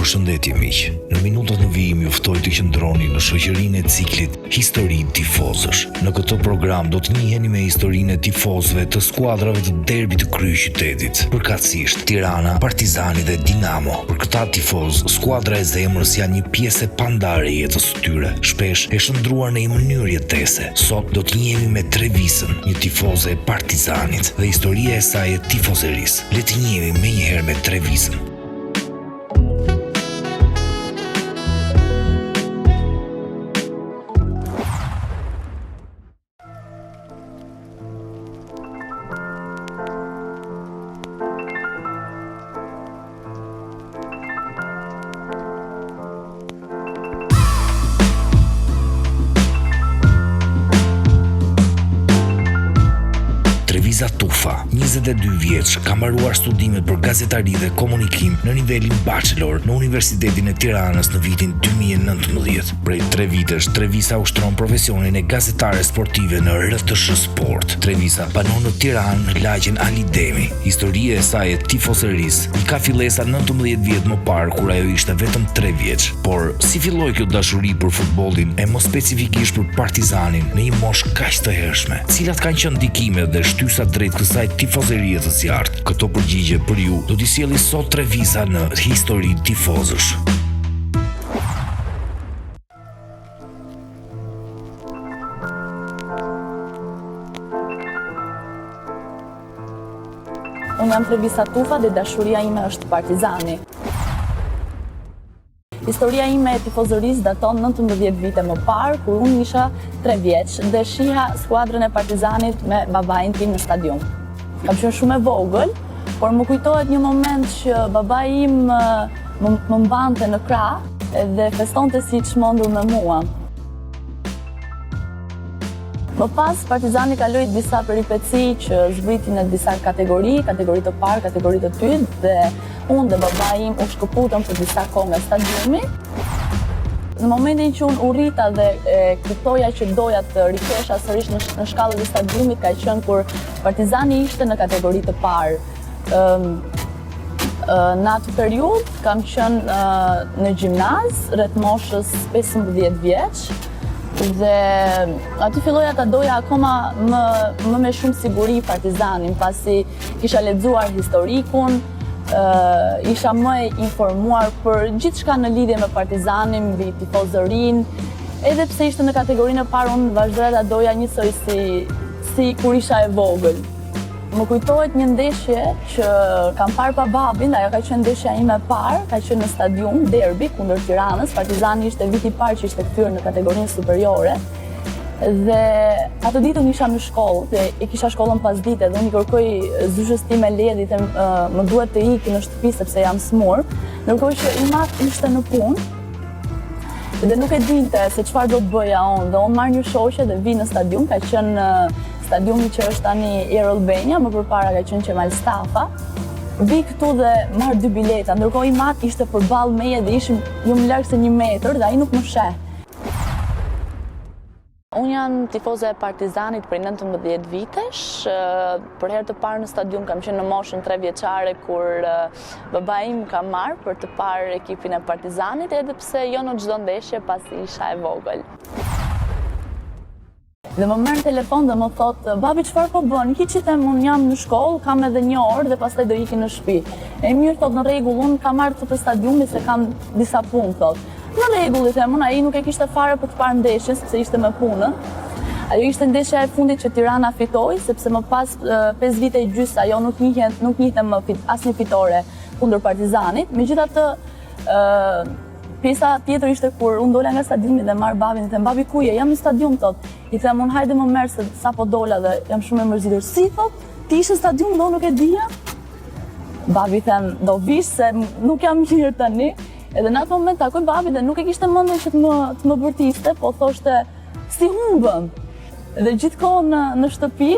Përshëndetje miq. Në minutat në vijim ju ftoj të qëndroni në shoqërinë e ciklit Histori tifozësh. Në këtë program do të njiheni me historinë e tifozëve të skuadrave të derbit të kryeqytetit, përkatësisht Tirana, Partizani dhe Dinamo. Për këta tifozë, skuadra e zemrës janë një pjesë e pandarë e jetës së tyre, shpesh e shndërruar në një mënyrë jetese. Sot do të njihemi me Trevisën, një tifoze e Partizanit dhe historia e saj e tifozerisë. Le të njihemi menjëherë me Trevisën. Trevisa Tufa, 22 vjeç, ka mbaruar studimet për gazetari dhe komunikim në nivelin bachelor në Universitetin e Tiranës në vitin 2019. Prej 3 vitesh, Trevisa ushtron profesionin e gazetares sportive në RTSH Sport. Trevisa banon në Tiranë, në lagjen Ali Demi. Historia e saj e tifozerisë i ka fillesat 19 vjet më parë kur ajo ishte vetëm 3 vjeç. Por, si filloi kjo dashuri për futbollin e më specifikisht për Partizanin në një moshë kaq të hershme? Cilat kanë qenë ndikimet dhe shtysat drejt kësaj tifozerie të zjarrtë? Këto përgjigje për ju do t'i sjelli sot Trevisa në Histori Tifozësh. Unë jam Trevisa Tufa dhe dashuria ime është Partizani. Historia ime e tifozërisë daton 19 vite më parë, kur unë isha 3 vjeç dhe shihja skuadrën e Partizanit me babain tim në stadium. Kam qenë shumë e vogël, por më kujtohet një moment që babai im më, më mbante në krah dhe festonte si i çmendur me mua. Më pas, Partizani kaloi disa peripeci që zbriti në disa kategori, kategori të parë, kategori të dytë dhe unë dhe babai im u shkëputëm për disa kohë nga stadiumi. Në momentin që unë u rrita dhe e kuptoja që doja të rikthehesha sërish në, në shkallët e stadiumit ka qenë kur Partizani ishte në kategori të parë. Ëm në atë periudhë kam qenë në gjimnaz rreth moshës 15 vjeç dhe aty filloja ta doja akoma më më me shumë siguri Partizanin, pasi kisha lexuar historikun, isha më e informuar për gjithçka në lidhje me Partizanin, mbi tifozërinë, edhe pse ishte në kategorinë e parë, unë vazhdoja ta doja njësoj si si kur isha e vogël. Më kujtohet një ndeshje që kam parë pa babin, ajo ka qenë ndeshja ime e parë, ka qenë në stadium, derbi kundër Tiranës. Partizani ishte viti i parë që ishte kthyer në kategorinë superiore. Dhe atë ditë unë isha në shkollë dhe e kisha shkollën pasdite dhe unë i kërkoj zyshës time leje dhe i them më duhet të iki në shtëpi sepse jam sëmurë. Ndërkohë që im atë ishte në punë dhe nuk e dinte se çfarë do të bëja unë dhe unë marr një shoqe dhe vij në stadium, ka qenë Stadiumi që është tani Air Albania, më përpara ka qenë Qemal Stafa. Vij këtu dhe marr dy bileta, ndërkohë im atë ishte përballë meje dhe ishim jo më larg se një metër dhe ai nuk më sheh. Unë jam tifoze e Partizanit prej 19 vitesh. Për herë të parë në stadium kam qenë në moshën 3 vjeçare kur babai im më ka marrë për të parë ekipin e Partizanit, edhe pse jo në çdo ndeshje pasi isha e vogël. Dhe më merr në telefon dhe më thotë, babi çfarë po bën? Hiç i them unë jam në shkollë, kam edhe një orë dhe pastaj do iki në shtëpi. E mirë thotë në rregull, unë kam ardhur te stadiumi se kam disa punë thotë. Në rregull i them unë, ai nuk e kishte fare për të parë ndeshjen sepse ishte me punën. Ajo ishte ndeshja e fundit që Tirana fitoi, sepse më pas 5 vite e gjysë ajo nuk njihet, nuk njihte më fit, asnjë fitore kundër Partizanit. Megjithatë, ë Pjesa tjetër ishte kur unë dola nga stadiumi dhe marr babin, i them babi ku je? Jam në stadium thotë. I them unë hajde më merr se sapo dola dhe jam shumë e mërzitur. Si thotë? Ti ishe në stadium dhe unë nuk e dija? Babi them, do vish se nuk jam mirë tani. Edhe në atë moment takoj babin dhe nuk e kishte mendjen që të më të më bërtiste, po thoshte si humbëm. Dhe gjithkohë në në shtëpi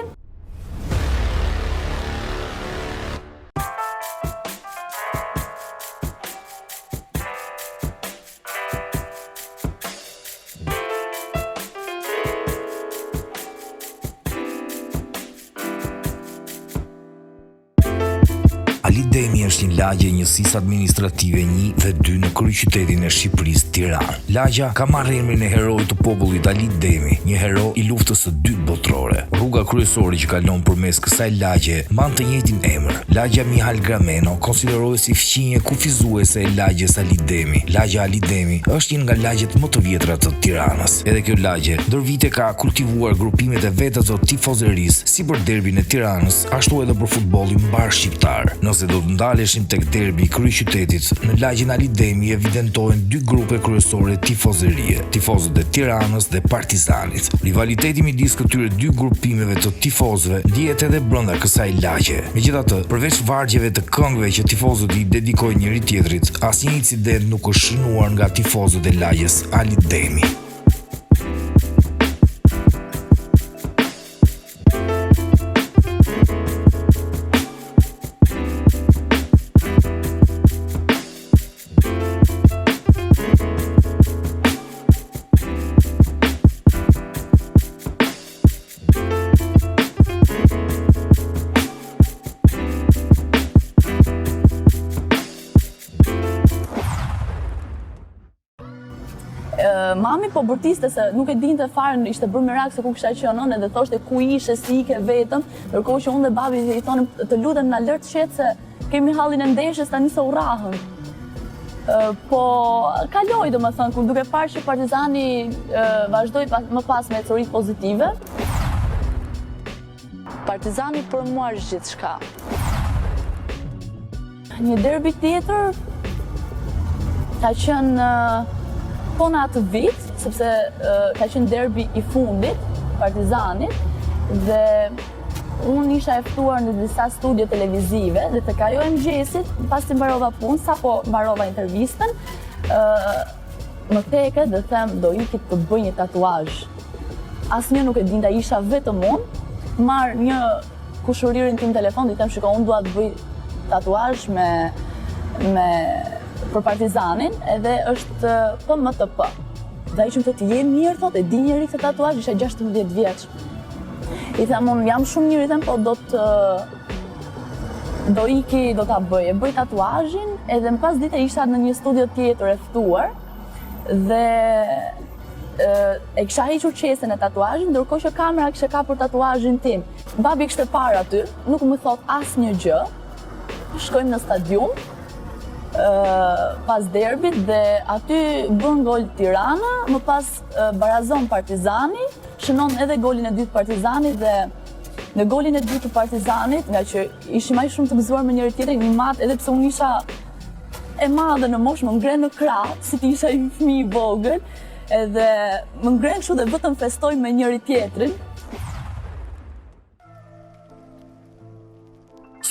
Ali. Demi është një lagje e njësisë administrative 1 dhe 2 në kryeqytetin e Shqipërisë, Tiranë. Lagja ka marrë emrin e heroit të popullit Ali Demi, një hero i luftës së dytë botërore. Rruga kryesore që kalon përmes kësaj lagje mban të njëjtin emër. Lagja Mihal Grameno konsiderohet si fqinje kufizuese e lagjes Ali Demi. Lagja Ali Demi është një nga lagjet më të vjetra të Tiranës. Edhe kjo lagje ndër vite ka kultivuar grupimet e veta të tifozerisë si për derbin e Tiranës, ashtu edhe për futbollin mbarëshqiptar. Nëse do të ndaleshim tek derbi i kryeqytetit, në lagjen Ali Demi evidentohen dy grupe kryesore tifozerie, tifozët e Tiranës dhe Partizanit. Rivaliteti midis këtyre dy grupimeve të tifozëve ndjehet edhe brenda kësaj lagje. Megjithatë, përveç vargjeve të këngëve që tifozët i dedikojnë njëri-tjetrit, asnjë incident nuk është shënuar nga tifozët e lagjes Ali Demi. Mami po bërtiste se nuk e dinte fare, ishte bërë merak se ku kisha qenë unë dhe thoshte ku ishe, si ike vetëm, ndërkohë që unë dhe babi i thonim të lutem na lër të qetë se kemi hallin e ndeshjes tani se u rrahëm. Po kaloi domethënë kur duke parë që Partizani vazhdoi më pas me ecuri pozitive. Partizani për mua është gjithçka. Një derbi tjetër ka qenë po në atë vit, sepse ka qenë derbi i fundit, Partizanit, dhe unë isha e ftuar në disa studio televizive dhe tek ajo e mëngjesit, pasi mbarova punë, sapo mbarova intervistën, më teket dhe them do iki të bëj një tatuazh. Asnjë nuk e dinte, isha vetëm unë, marr një kushëririn tim telefon, i them shiko, unë dua të bëj tatuazh me me për Partizanin, edhe është PMTP. Dhe ai që më thotë, je mirë, thotë, e di njeri këtë tatuazh, isha 16 vjeç. I them unë jam shumë mirë, i them, po do të do iki, do ta bëj. E bëj tatuazhin, edhe më pas dite isha në një studio tjetër e ftuar dhe e kisha hequr qesen e tatuazhit, ndërkohë që kamera kishte kapur tatuazhin tim. Babi kishte parë aty, nuk më thotë asnjë gjë. Shkojmë në stadium pas derbit dhe aty bën gol Tirana, më pas barazon Partizani, shënon edhe golin e dytë Partizani dhe në golin e dytë të Partizanit, ngaqë ishim aq shumë të gëzuar me njëri tjetrin, im atë edhe pse unë isha e madhe në moshë, më ngre në krah, si të isha një fëmijë i vogël, edhe më ngren kështu dhe vetëm festojmë me njëri tjetrin.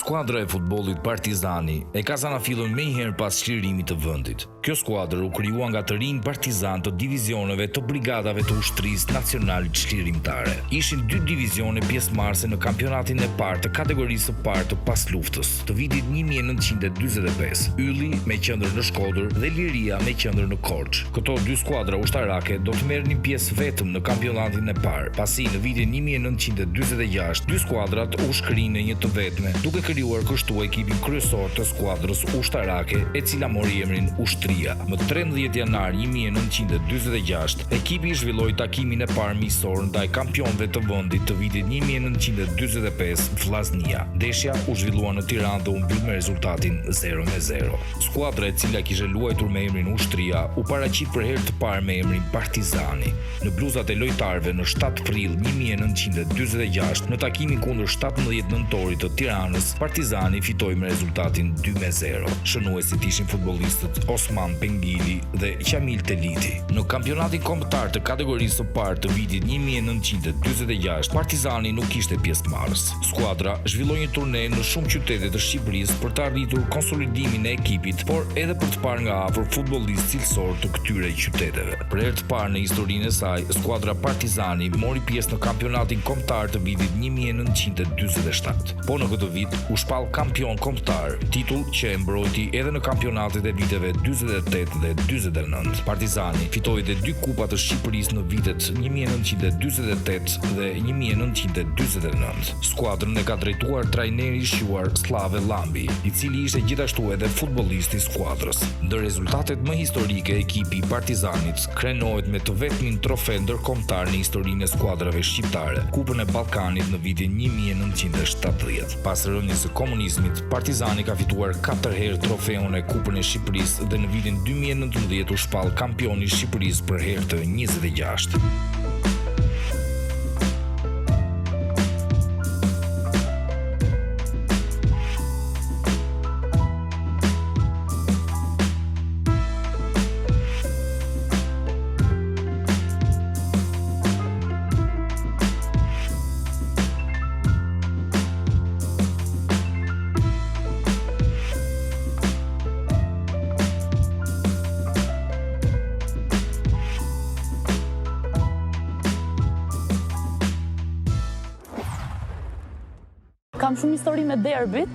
Skuadra e futbollit Partizani e ka zanafillën menjëherë pas çlirimit të vendit. Kjo skuadër u krijua nga të rinj partizanë të divizioneve të brigadave të Ushtrisë Nacional Çlirimtare. Ishin dy divizione pjesëmarrëse në kampionatin e parë të kategorisë së parë të pasluftës, të vitit 1945, Ylli me qendër në Shkodër dhe Liria me qendër në Korçë. Këto dy skuadra ushtarake do të merrnin pjesë vetëm në kampionatin e parë, pasi në vitin 1946 dy skuadrat u shkrinë në një të vetme, duke krijuar kështu ekipin kryesor të skuadrës ushtarake, e cila mori emrin Ushtria. Më 13 janar 1946, ekipi zhvilloi takimin e parë miqësor ndaj kampionëve të vendit të vitit 1945, Vllaznia. Ndeshja u zhvillua në Tiranë dhe u mbyll me rezultatin 0-0. Skuadra e cila kishte luajtur me emrin Ushtria u paraqit për herë të parë me emrin Partizani në bluzat e lojtarëve në 7 prill 1946 në takimin kundër 17 nëntorit të Tiranës, Partizani fitoi me rezultatin 2-0. Shënuesit ishin futbollistët Osman Pengili dhe Qamil Teliti. Në kampionatin kombëtar të kategorisë së parë të vitit 1946, Partizani nuk ishte pjesëmarrës. Skuadra zhvilloi një turne në shumë qytete të Shqipërisë për të arritur konsolidimin e ekipit, por edhe për të parë nga afër futbollistë cilësorë të këtyre qyteteve. Për herë të parë në historinë e saj, skuadra Partizani mori pjesë në kampionatin kombëtar të vitit 1947. Po në këtë vit, u shpall kampion kombëtar, titull që e mbrojti edhe në kampionatet e viteve 48 dhe 49. Partizani fitoi dhe dy kupa të Shqipërisë në vitet 1948 dhe 1949. Skuadrën e ka drejtuar trajneri i shquar Sllave Llambi, i cili ishte gjithashtu edhe futbollist i skuadrës. Ndër rezultatet më historike ekipi i Partizanit krenohet me të vetmin trofe ndërkombëtar në historinë e skuadrave shqiptare, Kupën e Ballkanit në vitin 1970. Pas rënies së komunizmit, Partizani ka fituar katër herë trofeun e Kupën e Shqipërisë dhe në vitin 2019 u shpall kampion i Shqipërisë për herë të 26. Kam shumë histori me derbit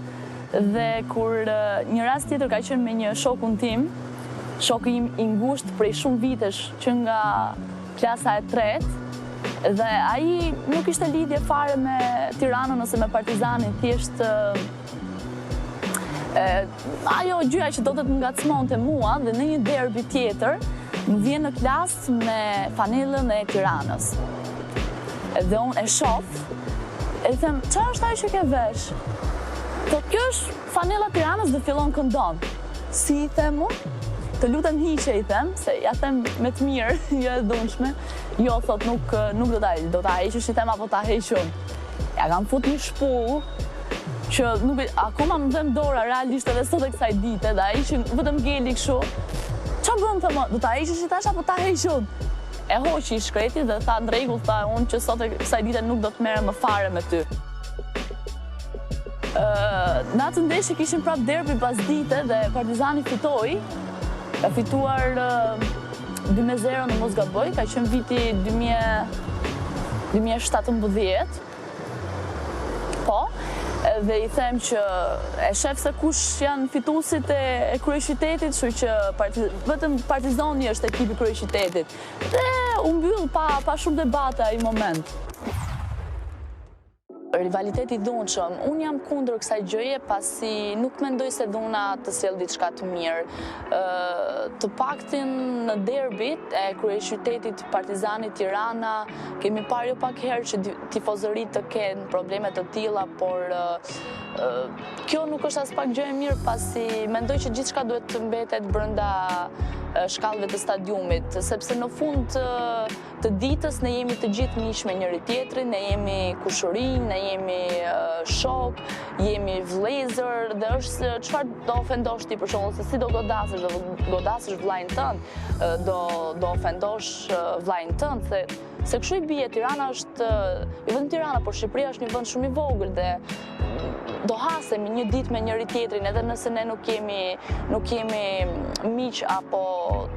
dhe kur një rast tjetër ka qenë me një shokun tim, shoku im i ngushtë prej shumë vitesh që nga klasa e tretë, dhe ai nuk kishte lidhje fare me Tiranën ose me Partizanin, thjesht ajo gjëja që do të të ngacmonte mua dhe në një derbi tjetër, më vjen në klasë me fanellën e Tiranës. Dhe unë e shof, e them, ça është ajo që ke vesh? Po kjo është fanella e Tiranës dhe fillon këndon. Si i them unë? Të lutem hiqe i them, se ja them me të mirë, jo e dhunshme. Jo, thot, nuk, nuk do ta do ta heqësh i them apo ta heq unë. Ja kam fut një shpullë, që nuk e, akoma më dhemb dora realisht edhe sot e kësaj dite, dhe ai që vetëm ngeli kështu. Ça bën them, do ta heqësh i thash apo ta heq unë? E hoqi i shkreti dhe tha në rregull, tha unë që sot e kësaj dite nuk do të merrem më fare me ty. Në atë ndeshje kishim prap derbi pasdite dhe Partizani fitoi. Ka fituar 2-0 në mos gaboj, ka qenë viti 2017. Po, dhe i them që e shef se kush janë fituesit e, e kryeqytetit, kështu që parti, vetëm Partizani është ekipi i kryeqytetit. Dhe u mbyll pa pa shumë debate ai moment. Rivaliteti i dhunshëm, unë jam kundër kësaj gjëje pasi nuk mendoj se dhuna të sjell diçka të mirë. Ë të paktën në derbit e kryeqytetit Partizani Tirana Kemi parë jo pak herë që tifozëritë të kenë probleme të tilla, por kjo nuk është aspak gjë e mirë pasi mendoj që gjithçka duhet të mbetet brenda shkallëve të stadiumit, sepse në fund të ditës ne jemi të gjithë miq me njëri-tjetrin, ne jemi kushërinj, ne jemi shokë, jemi vëllezër dhe është çfarë do ofendosh ti për shembull se si do godasësh, do godasësh vëllain tënd, do do ofendosh vllain tënd se se kështu i bie Tirana është jo vetëm Tirana, por Shqipëria është një vend shumë i vogël dhe do hasemi një ditë me njëri tjetrin edhe nëse ne nuk jemi nuk jemi miq apo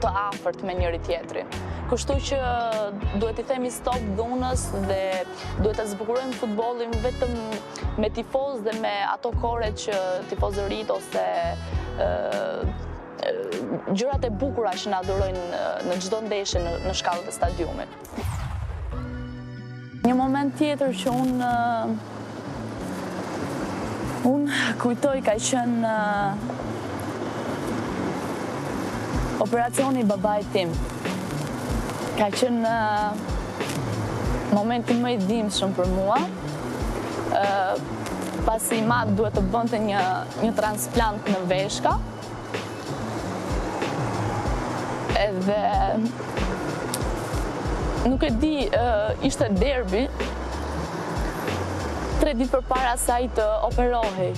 të afërt me njëri tjetrin. Kështu që duhet t'i themi stop dhunës dhe duhet ta zbukurojmë futbollin vetëm me tifozë dhe me ato kore që tifozëritë ose gjërat e bukura që na dhurojnë në çdo ndeshje në, në shkallët e stadiumit. Një moment tjetër që unë unë kujtoj ka qenë operacioni i babait tim. Ka qenë momenti më i dhimbshëm për mua. Pasi im atë duhet të bënte një një transplant në veshka. Edhe nuk e di, ishte derbi, tre ditë përpara se ai të operohej.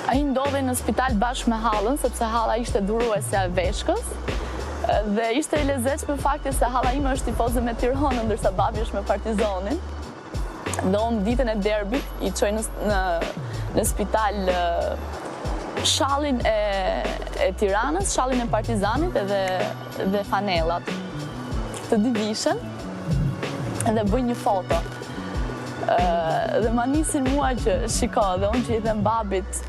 Ai ndodhej në spital bashkë me hallën, sepse halla ishte dhuruesja e veshkës. Dhe ishte i lezetshme fakti se halla ime është tifoze me Tiranën, ndërsa babi është me Partizanin. Dhe unë ditën e derbit i çoj në, në, në spital shallin e, e Tiranës, shallin e Partizanit edhe dhe fanellat. Të dy vishen. Dhe bëj një foto. Dhe ma nisin mua që shiko dhe unë që i them babit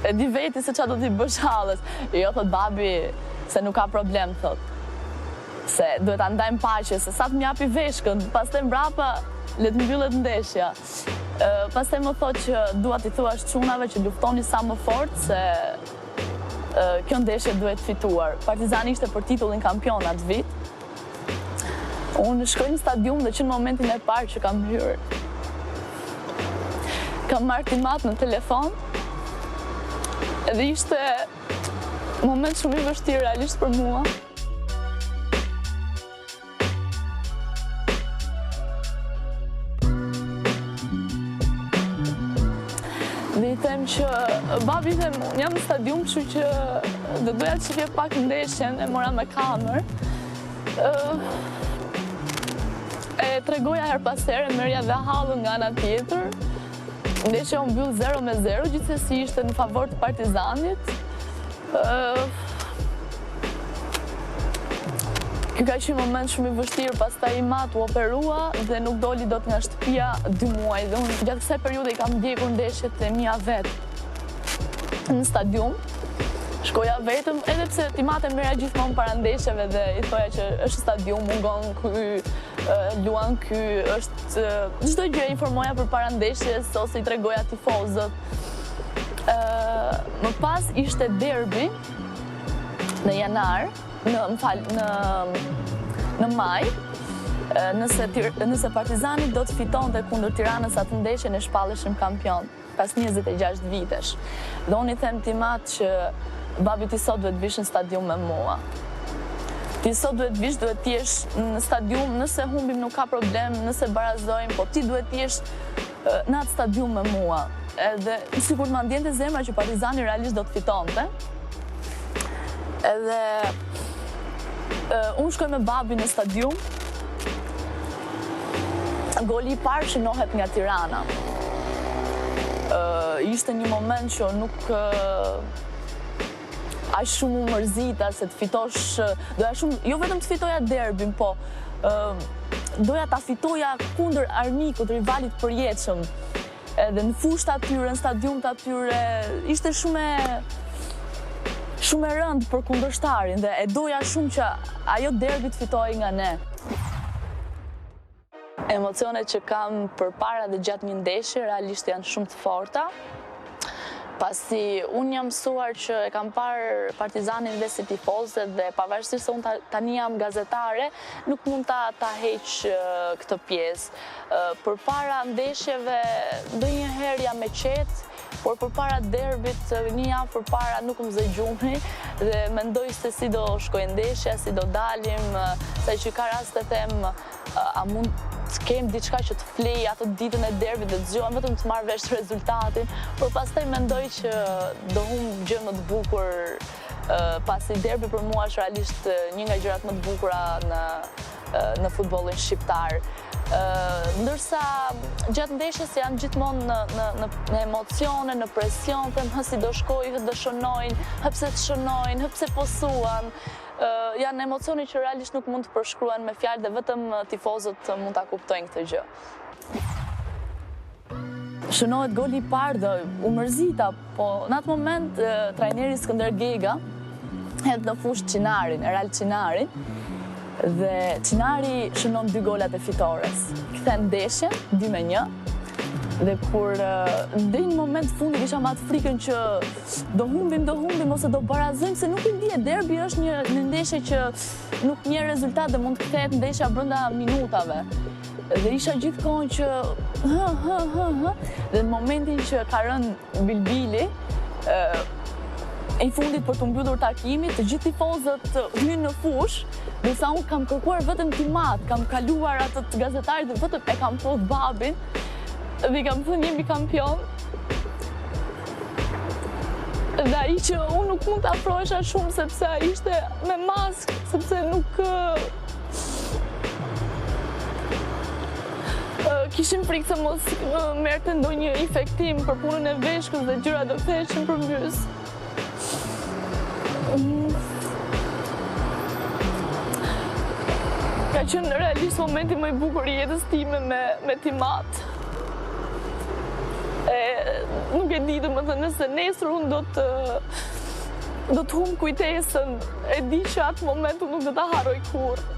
e di vetë se ça do t'i bësh hallës. Jo, thot babi, se nuk ka problem, thot. Se duhet ta ndajmë paqe, se sa të më japi veshkën, pastaj mbrapa le të mbyllet ndeshja. Pastaj më thot që dua t'i thuash çunave që luftoni sa më fort se kjo ndeshje duhet fituar. Partizani ishte për titullin kampion atë vit. Unë shkoj në stadium dhe që në momentin e parë që kam hyrë, kam marrë tim atë në telefon dhe ishte moment shumë i vështirë realisht për mua. Dhe i them që, babi i them, unë jam në stadium, kështu që do doja të shihja pak ndeshjen, e mora me kamerë. E tregoja herë pas here, merrja dhe hallën nga ana tjetër. Ndeshja u mbyll 0 me 0, gjithsesi ishte në favor të Partizanit. Ky ka qenë moment shumë i vështirë, pastaj im atë u operua dhe nuk doli dot nga shtëpia dy muaj dhe unë gjatë kësaj periudhe i kam ndjekur ndeshjet e mia vetë në stadium. Shkoja vetëm, edhe pse tim atë e merrja gjithmonë para ndeshjeve dhe i thoja që është stadium, mungon ky, luan ky, është çdo gjë e informoja përpara ndeshjes ose i tregoja tifozët. Më pas ishte derbi në janar, në më fal, në në maj, nëse nëse Partizani do të fitonte kundër Tiranës atë ndeshje ne shpalleshim kampion pas 26 vitesh. Dhe unë i them tim atë që babi ti sot duhet vish në stadium me mua. Ti sot duhet vish, duhet të jesh në stadium, nëse humbim nuk ka problem, nëse barazojmë, po ti duhet të jesh në atë stadium me mua. Edhe sikur të ma ndjente zemra që Partizani realisht do të fitonte. Edhe unë shkoj me babin në stadium. Goli i parë shënohet nga Tirana. Ishte një moment që nuk aq shumë u mërzita se të fitosh, doja shumë, jo vetëm të fitoja derbin, po doja ta fitoja kundër armikut, rivalit të përjetshëm. Edhe në fushë të atyre, në stadium të atyre, ishte shumë e shumë e rëndë për kundërshtarin dhe e doja shumë që ajo derbi të fitohej nga ne. Emocionet që kam përpara dhe gjatë një ndeshje realisht janë shumë të forta, pasi unë jam mësuar që e kam parë Partizanin dhe si tifoze dhe pavarësisht se unë tani jam gazetare, nuk mund ta ta heq këtë pjesë. Përpara ndeshjeve ndonjëherë jam e qetë, por përpara derbit, një javë përpara nuk më zë gjumi dhe mendoj se si do shkojë ndeshja, si do dalim, saqë ka raste them a mund të kem diçka që të flej atë ditën e derbit dhe të zgjohem vetëm të marr vesh rezultatin, por pastaj mendoj që do humb gjë më të bukur pasi derbi për mua është realisht një nga gjërat më të bukura në në futbollin shqiptar. Ndërsa gjatë ndeshjes jam gjithmonë në në në në emocione, në presion, them hë si do shkojë, hë do shënojnë, hë pse të shënojnë, hë pse po s'uan. Janë emocione që realisht nuk mund të përshkruhen me fjalë dhe vetëm tifozët mund ta kuptojnë këtë gjë. Shënohet goli i parë dhe u mërzita, po në atë moment trajneri Skënder Gega hedh në fushë Çinarin, Erald Çinarin, dhe Çinari shënon dy golat e fitores. Kthen ndeshjen, 2 me 1, dhe kur deri në moment të fundit isha me atë frikën që do humbim, do humbim ose do barazojmë se nuk e di, derbi është një një ndeshje që nuk njeh rezultat dhe mund të kthehet ndeshja brenda minutave. Dhe isha gjithë kohën që hë, hë, hë, hë, dhe në momentin që ka rënë Bilbili, i fundit për t'u mbyllur takimi, të gjithë tifozët hynë në fushë, ndërsa unë kam kërkuar vetëm tim atë, kam kaluar atë të gazetarit dhe vetëm e kam puth babin, dhe i kam thënë jemi kampion. Dhe ai që unë nuk mund të afrohesha shumë, sepse ai ishte me maskë, sepse nuk Kishim frikë se mos merrte ndonjë infektim për punën e veshkës dhe gjërat do ktheheshin përmbys. Ka. Ka qenë realisht momenti më i bukur i jetës time me, me tim atë. E, nuk e di domethënë nëse nesër unë do të do të humb kujtesën, e di që atë moment unë nuk do ta harroj kurrë.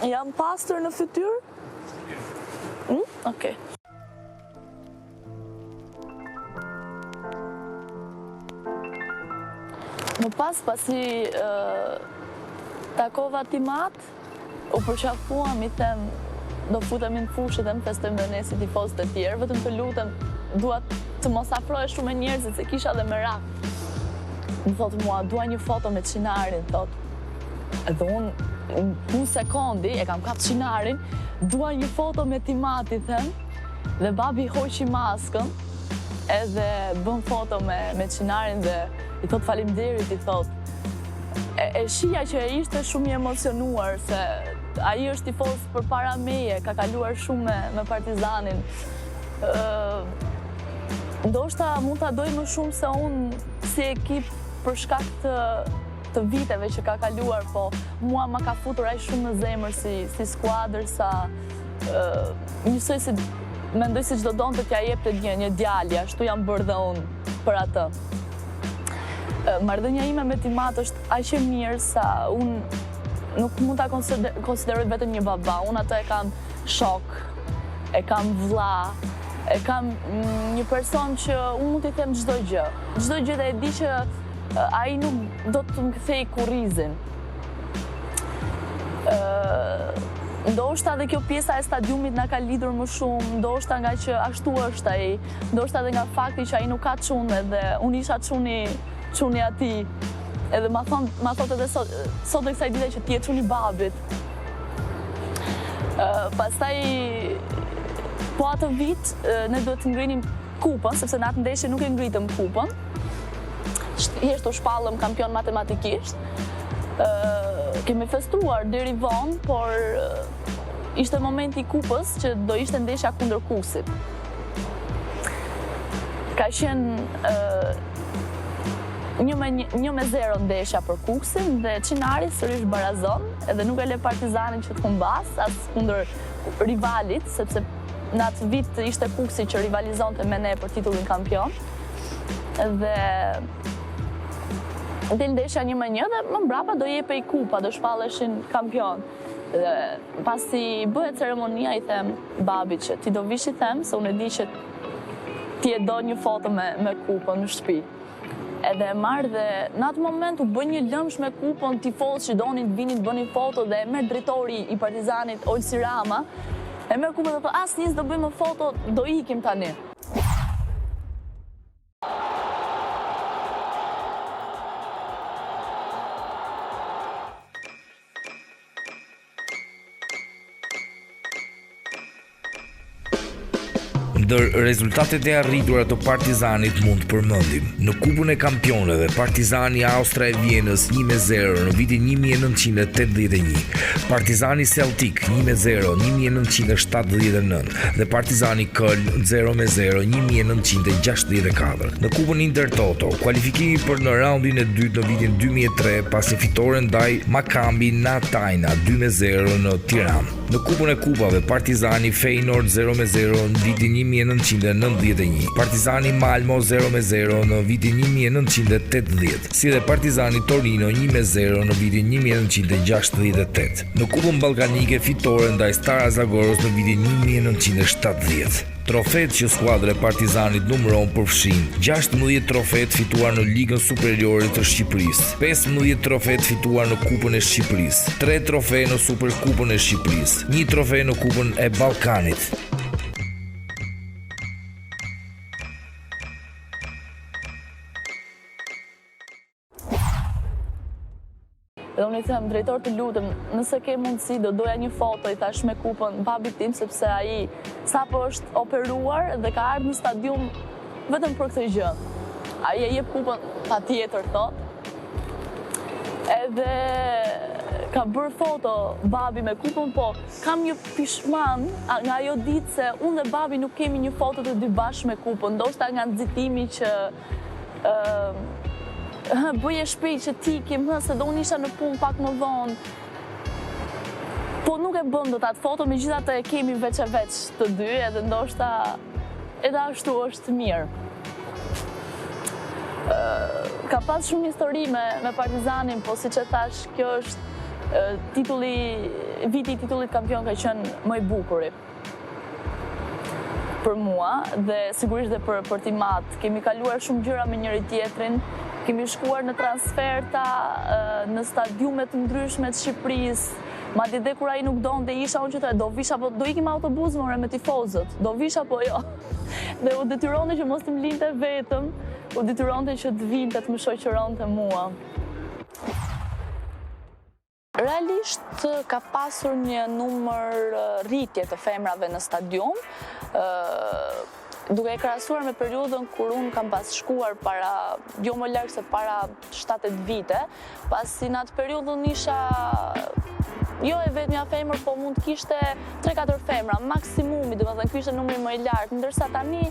Jam pastër në fytyrë? Mm? Okej. Më pas, pasi takova tim atë, u përqafuam, i them, do futemi në fushë dhe të festojmë dhe ne si tifozët e tjerë, vetëm të lutem, dua të mos afrohesh shumë me njerëzit, se kisha dhe merak. Më thotë mua, dua një foto me Çinarin, thotë. Edhe unë, në sekondi, e kam kap Çinarin, dua një foto me tim atë, i them, Dhe babi hoqi maskën edhe bën foto me, me Çinarin dhe i thot faleminderit, i thot. E, e shihja që ishte shumë i emocionuar se ai është tifoz përpara meje, ka kaluar shumë me, me Partizanin. Ë, ndoshta mund ta dojë më shumë se unë si ekip për shkak të të viteve që ka kaluar, po mua ma ka futur aq shumë në zemër si, si skuadër sa njësoj si mendoj siç do donte t'ia jepte një, një djali, ashtu jam bërë dhe unë për atë. Marrëdhënia ime me tim atë është aq e mirë sa unë nuk mund ta konsideroj vetëm një baba, unë atë e kam shok, e kam vlla, e kam një person që unë mund t'i them çdo gjë. Çdo gjë dhe e di që ai nuk do të më kthejë kurrizin. Ndoshta dhe kjo pjesa e stadiumit na ka lidhur më shumë, ndoshta nga që ashtu është ai, ndoshta dhe nga fakti që ai nuk ka çun edhe unë isha çuni, çuni i atij. Edhe ma thon, ma thotë edhe sot, sot e kësaj dite që ti je çuni i babit. Pastaj po atë vit ne duhet të ngrinim kupën, sepse në atë ndeshje nuk e ngritëm kupën. Thjesht u shpallëm kampion matematikisht. Kemi festuar deri vonë, por ishte momenti i kupës që do ishte ndeshja kundër Kukësit. Ka qenë një me një, një me zero ndeshja për Kukësin dhe Çinari sërish barazon edhe nuk e le Partizanin që të humbasë as kundër rivalit, sepse në atë vit ishte Kukësi që rivalizonte me ne për titullin kampion. Dhe del ndeshja një me një dhe më mbrapa do jepej kupa, do shpalleshin kampion. Dhe pasi bëhet ceremonia i them babit që ti do vish i them se unë e di që ti e do një foto me, me kupën në shtëpi. Edhe e marr dhe në atë moment u bë një lëmsh me kupën, tifozë që donin të vinin të bënin foto dhe e merr drejtori i Partizanit Olsi Rama. E merr kupën dhe thotë asnjë s'do bëjmë foto, do ikim tani. Ndër rezultatet e arritura të Partizanit mund të përmendim në Kupën e Kampioneve Partizani Austria e Vjenës 1-0 në vitin 1981, Partizani Celtic 1-0 1979 dhe Partizani Köln 0-0 1964. Në Kupën Intertoto, kualifikimi për në raundin e dytë në vitin 2003 pas një fitore ndaj Maccabi Netanya 2-0 në Tiranë. Në Kupën e Kupave, Partizani Feyenoord 0-0 në vitin 1991, Partizani Malmo 0-0 në vitin 1980, si dhe Partizani Torino 1-0 në vitin 1968. Në Kupën Ballkanike fitore ndaj Stara Zagorës në vitin 1970. Trofetë që skuadra e Partizanit numëron përfshijnë 16 trofe të fituar në Ligën Superiore të Shqipërisë, 15 trofe të fituar në Kupën e Shqipërisë, 3 trofe në Superkupën e Shqipërisë, 1 trofe në Kupën e Ballkanit. Dhe unë i them, drejtor të lutem, nëse ke mundësi, do doja një foto, i thashë me kupën babit tim, sepse ai sapo është operuar dhe ka ardhur në stadium vetëm për këtë gjë. Ai e jep kupën patjetër, thotë. Edhe ka bërë foto babi me kupën, po kam një pishman nga ajo ditë se unë dhe babi nuk kemi një foto të dy bashkë me kupën, ndoshta nga nxitimi që Hë, bëje shpejt që t'ikim, hë, se dhe unë isha në punë pak më vonë. Po nuk e bëmë dot atë foto, megjithatë e kemi veç e veç të dy, edhe ndoshta edhe ashtu është mirë. Ka pas shumë histori me, me Partizanin, po siç e thashë, kjo është titulli, viti i titullit kampion ka qenë më i bukuri. për mua dhe sigurisht dhe për për tim atë. Kemi kaluar shumë gjëra me njëri-tjetrin, kemi shkuar në transferta, në stadiume të ndryshme të Shqipërisë, madje dhe kur ai nuk donte, isha unë që të do vish apo do ikim me autobus more me tifozët, do vish apo jo. Dhe u detyronte që mos të më linte vetëm, u detyronte që të vinte të më shoqëronte mua. Realisht ka pasur një numër rritje të femrave në stadium, duke e krahasuar me periudhën kur unë kam pas shkuar para, jo më larg se para 7-8 vite, pasi në atë periudhë unë isha jo e vetmja femër, po mund të kishte 3-4 femra, maksimumi, domethënë ky ishte numri më i lartë, ndërsa tani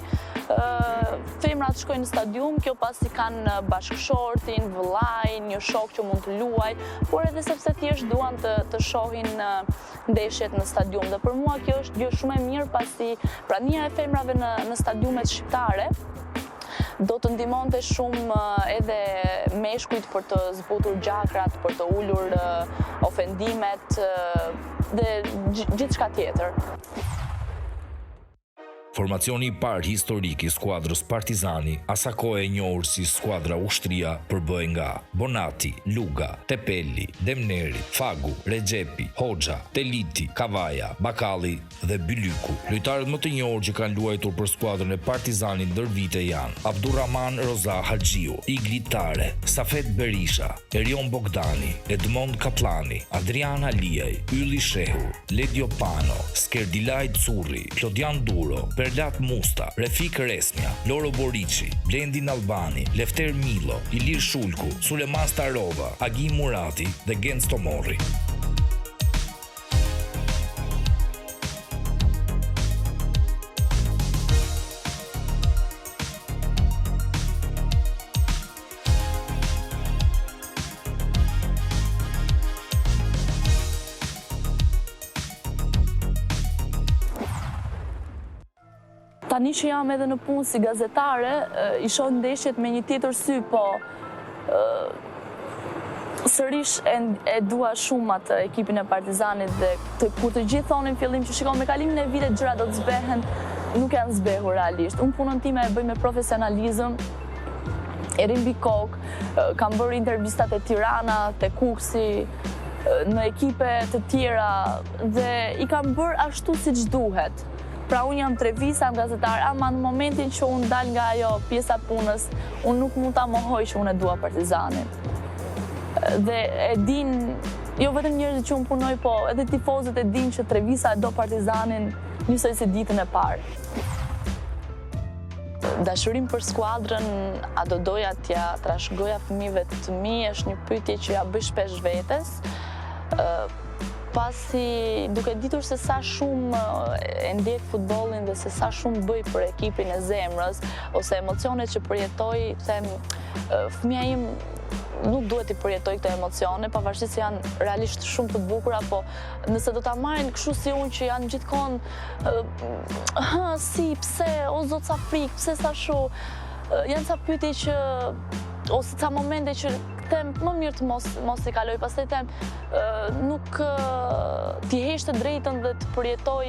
Femrat shkojnë në stadium, kjo pasi kanë bashkëshortin, vëllain, një shok që mund të luajë, por edhe sepse thjesht duan të, të shohin ndeshjet në stadium. Dhe për mua kjo është gjë shumë e mirë pasi prania e femrave në, në stadiumet shqiptare do të ndihmonte shumë edhe meshkujt për të zbutur gjakrat, për të ulur ofendimet dhe gjithçka tjetër. Formacioni i parë historik i skuadrës Partizani, asakohe e njohur si skuadra Ushtria, përbëhej nga, Bonati, Luga, Tepeli, Demneri, Fagu, Rexhepi, Hoxha, Teliti, Kavaja, Bakalli dhe Bylyku. Lojtarët më të njohur që kanë luajtur për skuadrën e Partizanit ndër vite janë, Abdurrahman Roza Haxhiu, Igli Tare, Safet Berisha, Erion Bogdani, Edmond Kapllani, Adrian Aliaj, Ylli Shehu, Ledio Pano, Skerdilajd Curri, Klodian Duro, Perlat Musta, Refik Resmja, Loro Boriçi, Blendi Nallbani, Lefter Millo, Ilir Shulku, Sulejman Starova, Agim Murati dhe Genc Tomorri. Tani që jam edhe në punë si gazetare, i shoh ndeshjet me një tjetër sy, po sërish e, e dua shumë atë ekipin e Partizanit dhe të, kur të gjithë thonin fillim që shiko me kalimin e vitet gjërat do të zbehen, nuk janë zbehur realisht. Unë punën time e bëj me profesionalizëm, e rri mbi kokë, kam bërë intervista te Tirana, te Kukësi, në ekipe të tjera dhe i kam bërë ashtu siç duhet. Pra unë jam Trevisa, jam gazetare, ama në momentin që unë dal nga ajo pjesa e punës, unë nuk mund ta mohoj që unë e dua Partizanin. Dhe e din, jo vetëm njerëzit që unë punoj, po edhe tifozët e din që Trevisa e do Partizanin njësoj si ditën e parë. Dashurinë për skuadrën, a do doja t'ia trashëgoja fëmijëve të mi, është një pyetje që ia bëj shpesh vetes. Pasi duke ditur se sa shumë e ndjek futbollin dhe se sa shumë bëj për ekipin e zemrës, ose emocionet që përjetoj, them, fëmija im nuk duhet t'i përjetojë këto emocione, pavarësisht se janë realisht shumë të bukura, po nëse do ta marrin kështu si unë që janë gjithkohën Hë, si, pse, o zot sa frikë, pse sa shu, janë ca pyetje që, ose ca momente që them më mirë të mos, mos i kaloj, pastaj them, nuk t'i heq të drejtën dhe të përjetoj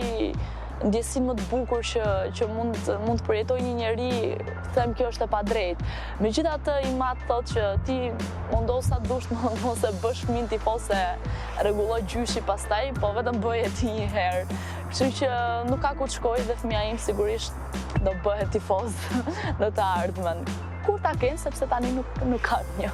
ndjesinë më të bukur që, që mund, mund të përjetojë një njeri, them kjo është e padrejtë. Megjithatë im atë thotë që ti mundohu sa dush mos e bësh fëmijën tifoz se rregullon gjyshi pastaj, po vetëm bëje ti një herë. Kështu që nuk ka ku të shkojë dhe fëmija im sigurisht do bëhet tifoz në të ardhmen. Kur ta kenë, sepse tani nuk, nuk ka një.